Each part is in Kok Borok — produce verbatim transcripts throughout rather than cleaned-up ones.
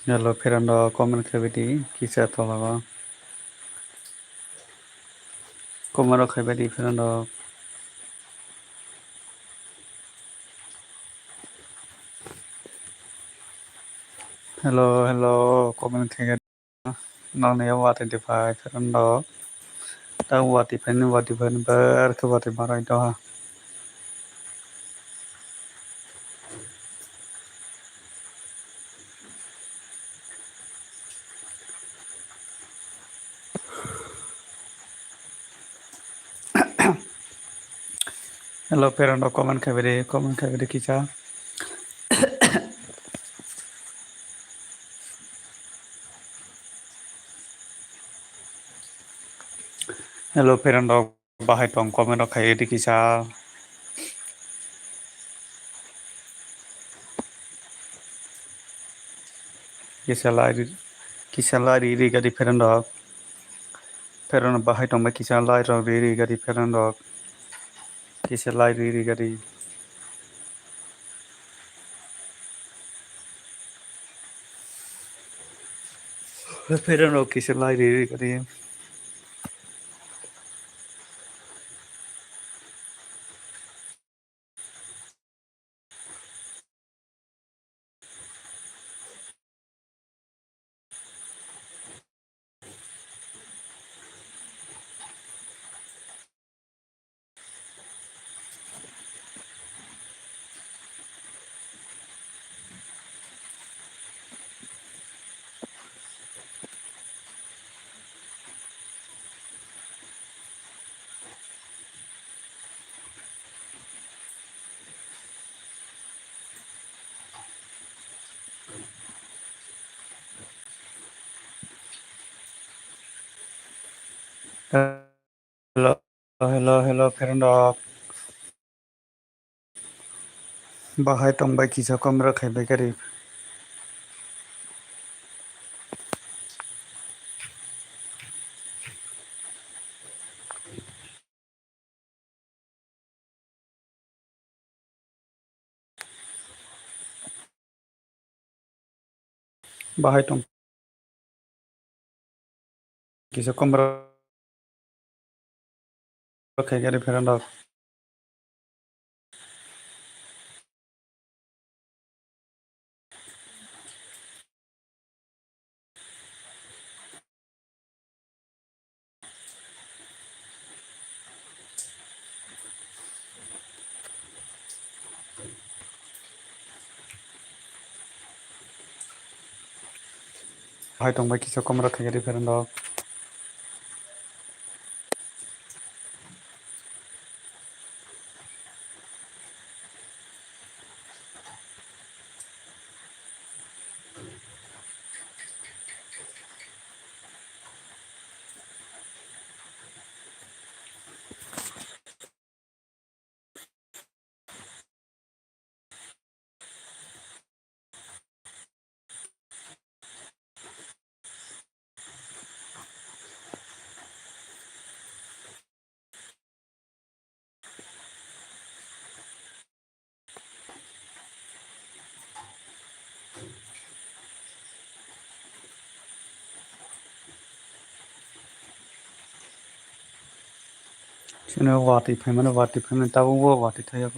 Hello, friend rok, comment khaibadi kisa tolago. Comment rok khaibadi, friend rok. Hello, hello, comment khaibadi. Nokni o watwi de phai, friend rok. Ta watwi phaini, watwi phaini, bar khe watwi marai doha. Hello, friend rok, comment khaibadi, comment khaibadi kisa. Hello, friend rok, bahai tong, comment rok khaibadi kisa. Kisa lai ri, kisa lai ri ri gadi friend rok. Friend rok bahai tong bai kisa lai rok ri ri gadi friend rok. Kisa lai ri ri gadi. Friend rok kisa lai ri ri gadi. Hello, hello, hello, friend rok. Bahai tong bai kisa comment rok khai bai kari. Bahai tong. Kisa comment rok khai gari friend rok. Hai tong bai kisa comment rok khai gari friend rok. Chwngno watwi phaimano, watwi phaimani tabukbo watwi thaiya.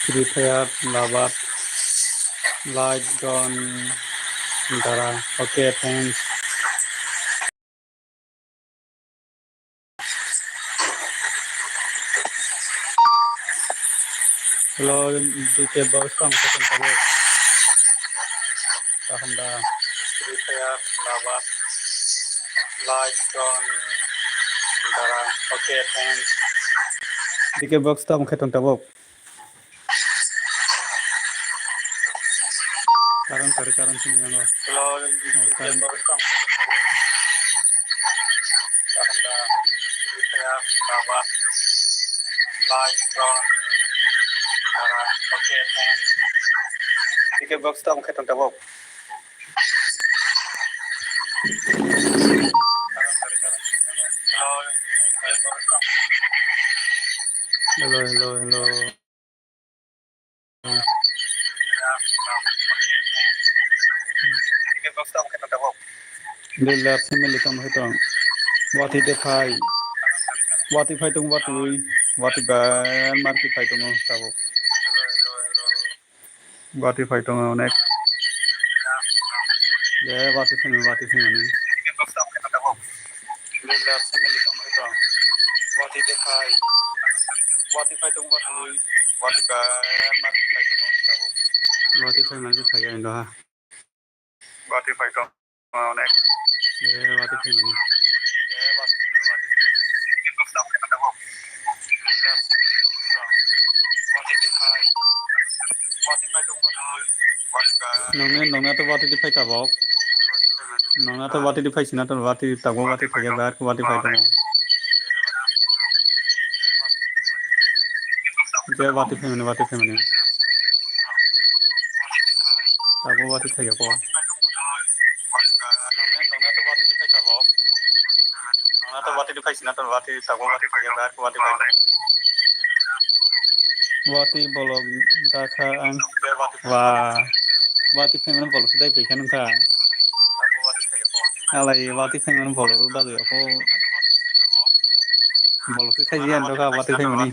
Free Fire, Labat, Light gone dara. Okay, thanks. Hello, D K box tamo khe tong tabuk. Kaham da? Free Fire, Lava, Light gone dara. Okay, thanks. D K box tamo khe tong tabuk. Karon kari, karon sini yang lo. Oh, karon. D K box tamo khe tong tabuk. Hello, hello, hello. Lila family tamo khe tong. Watwi de phai. Watwi phai tong watwi. Watwi ba market phai tongo tabuk. Watwi phai tongo onek. Ye watwi phai, watwi phai mani. Watwi phai mani phai ya indo ha. Watwi phai tong. Onek. Eh, watwi phai mani. Nongni, nongna to watwi di phai tabok. Nongna to watwi di phai sina to watwi tabok, watwi phai ya, bar watwi phai tabok. Je watwi phai mani, watwi phai mani. Tabok watwi phai ya ko. Watwi bolok dakha ang. Wa. Watwi phai mani bolok se dai phai kha nung kha. Alai watwi phai mani bolok bagwi ko. Bolok se khai jiya nung kha watwi phai mani.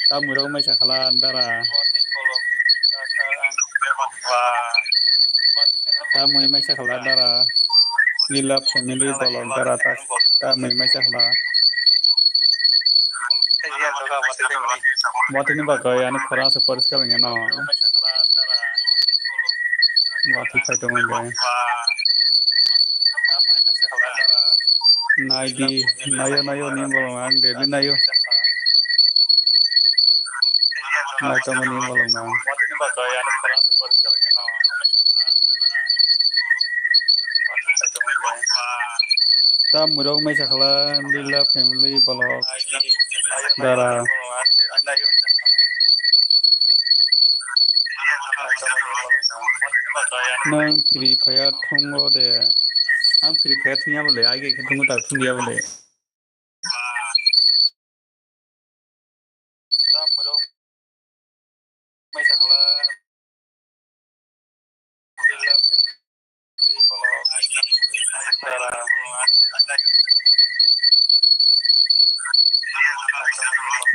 Tamwi rok mai sa khala dara. Tamwi mai sa khala dara. Lila family bolok dara ta. Tamwi mai sa khala. Watwi ni bagwi ani khorang se poriskar wngya no. Watwi phai tongwi de. Nai di, naio, naio ni bolong ang daily naio. Nai tongmani bolong no. Tamwi rok mai sa khala, Lila family bolok dara. Nwng Free Fire thungo de? Ang Free Fire thungya bole, aige khe thungo ta thungya bole.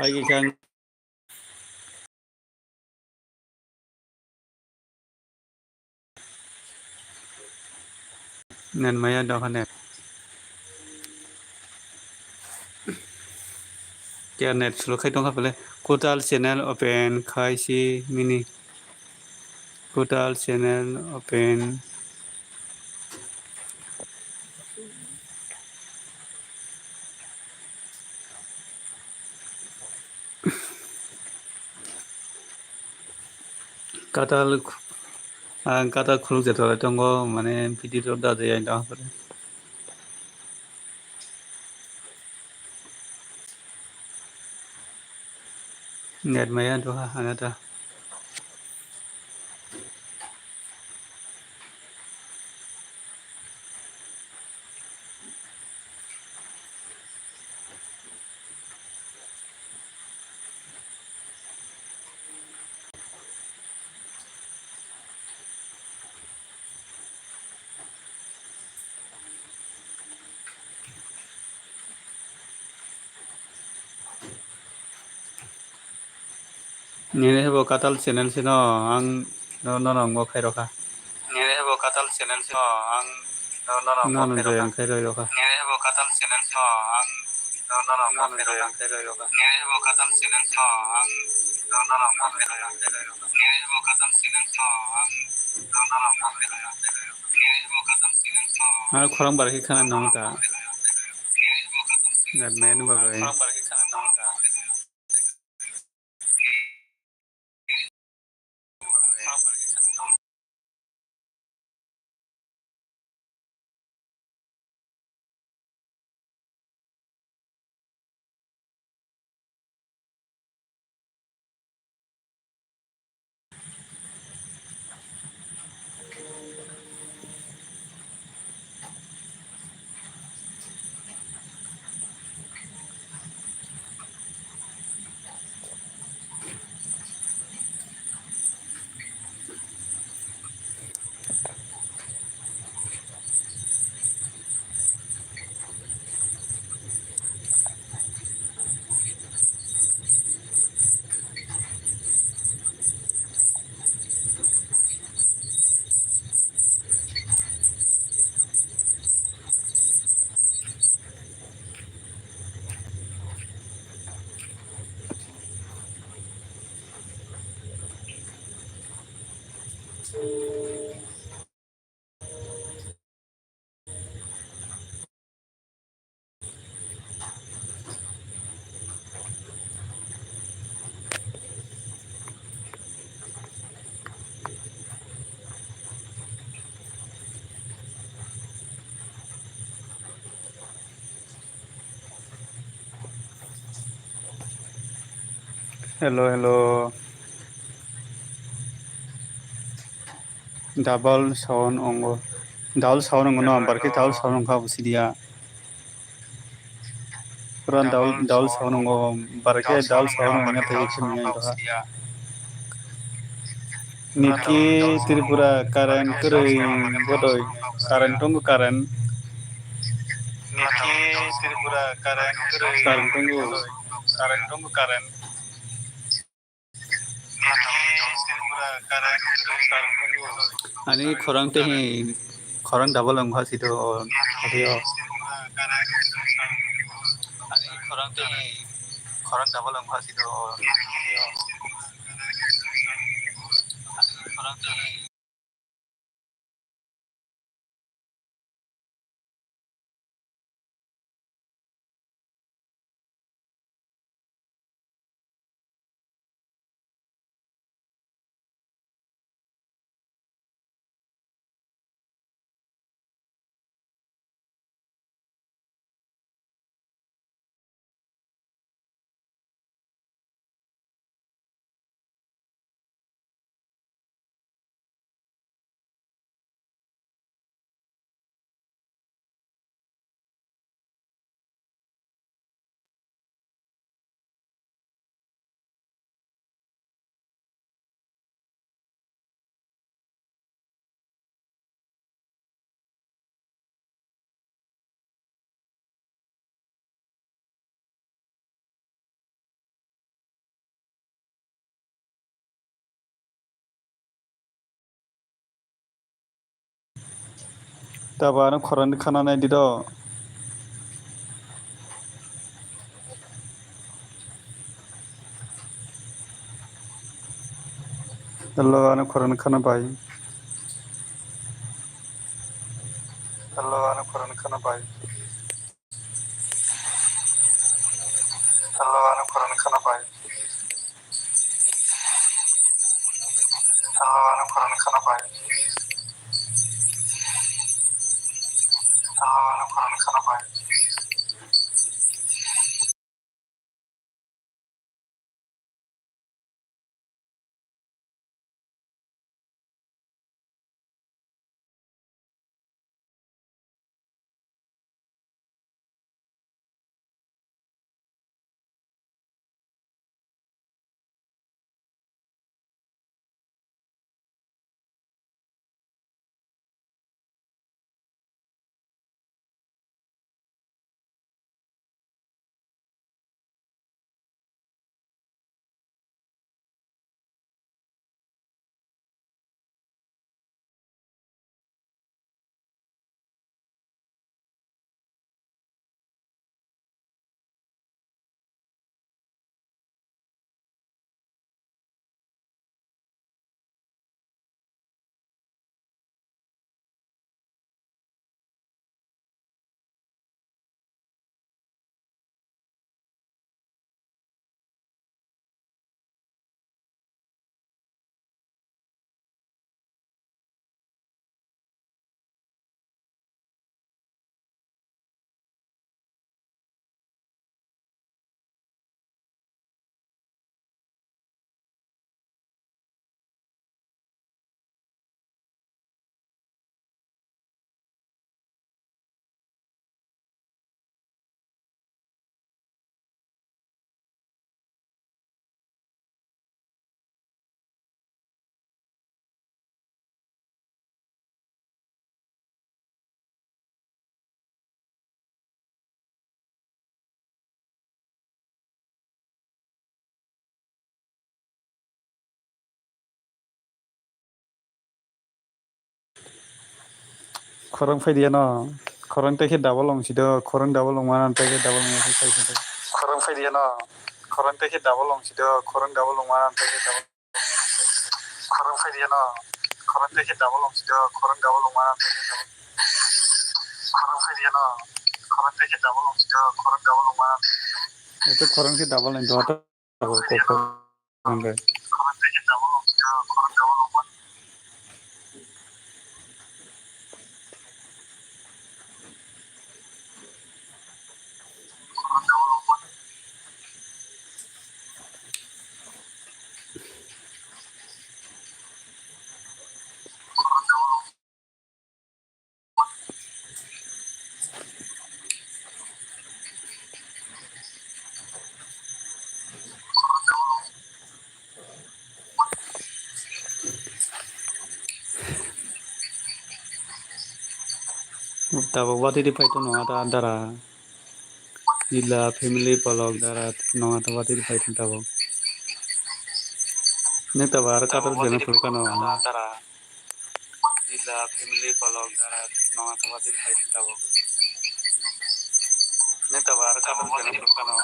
Aige khe ang Net maya doha net. Kya net slow khai tongkha pele. Kotal channel open khai si mini. Kotal channel open. Katal, ang katal khuluk jatwlai tongo, mane video rok da jai ang tong. Net maya doha anata. Nini hebo katal channel sino ang no, no, no, ngo khairokha. Nini hebo katal channel sino ang no, no, no, ngo khairokha. Nini hebo katal channel sino ang no, no, no, ngo khairokha. Nini hebo katal channel sino ang no, no, no, ngo khairokha. Nini hebo katal channel sino ang no, no, no, ngo khairokha. Nini hebo katal channel sino ang. Ano khorang bar khe khana nang ta. Nini hebo katal channel sino ang. Khorang bar khe khana nang ta. Hello, hello. Double sound ongo. Double sound ongo no, barkhe double sound ongkha busidiya. Pura double, double sound ongo, barkhe double sound ongya tei khemya doha. Niki Tripura current kwrwi bodoi, current tongo current. Niki Tripura current kwrwi, current tongo, current tongo current. Ani khorang tei khorang double wngkha sito audio. Ani khorang tei khorang double wngkha sito audio. Tabo ano khorang ni khana nai di do. Hello, ano khorang ni khana bai. Hello, ano khorang ni khana bai. Hello, ano khorang ni khana bai. Hello, ano khorang ni khana bai. Hello, ano khorang ni khana bai. Khorang phai diya no. Khorang tei khe double wng si do. Khorang double wng mano tei khe double wng si do. Khorang phai diya no. Khorang tei khe double wng si do. Khorang double wng mano tei khe double. Khorang phai diya no. Khorang tei khe double wng si do. Khorang double wng mano tei khe double. Khorang phai diya no. Khorang tei khe double wng si do. Khorang double wng mano tei khe double. Ito khorang khe double wng do. Abo kok kok wngkha. Tabok watwi di phai tono ata dara. Ila family polok dara no ata watwi di phai tono tabok. Neta bar kator jeno phulkano. Ila family polok dara no ata watwi di phai tono tabok. Neta bar kator jeno phulkano.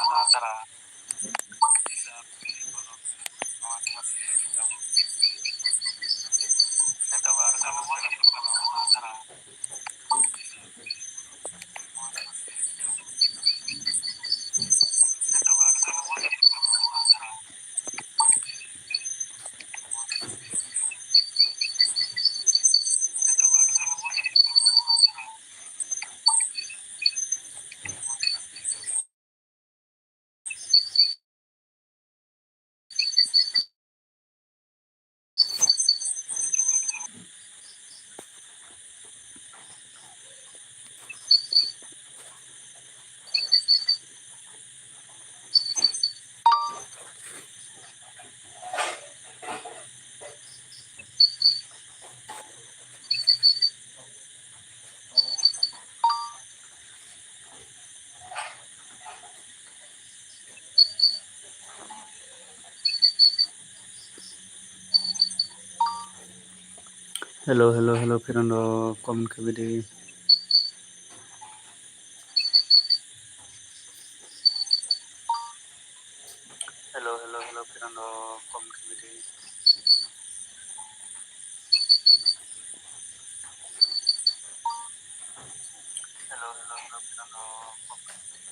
Hello, hello, hello, friend rok, comment khaibidi. Hello, hello, hello, friend rok, comment khaibidi. Hello, hello, hello, friend rok, comment khaibidi.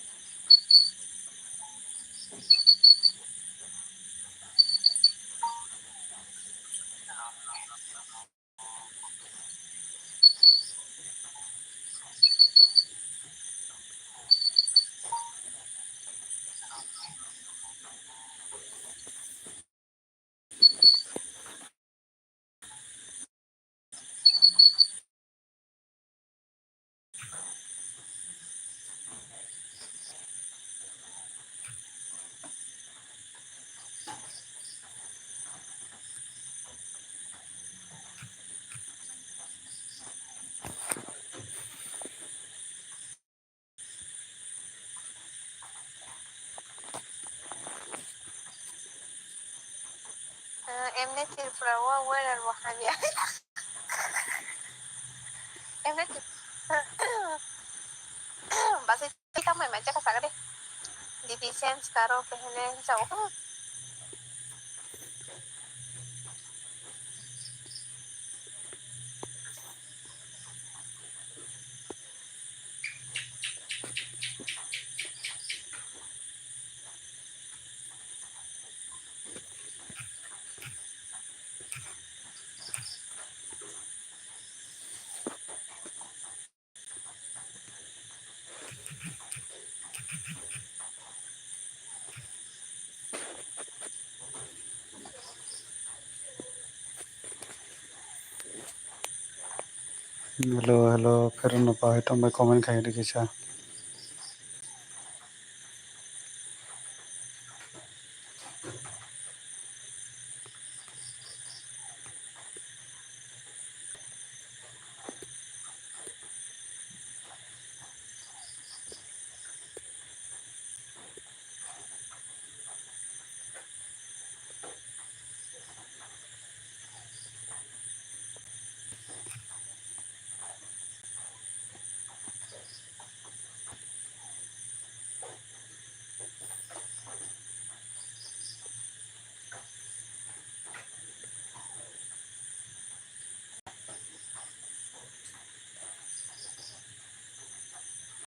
Emne Tripura o weather bo hamya. Emne Tripura. Basi tamo mai chaka sagade. Dibi change karo pehne jao. Hello, hello, phero no bahai tongbai comment khai di kisa.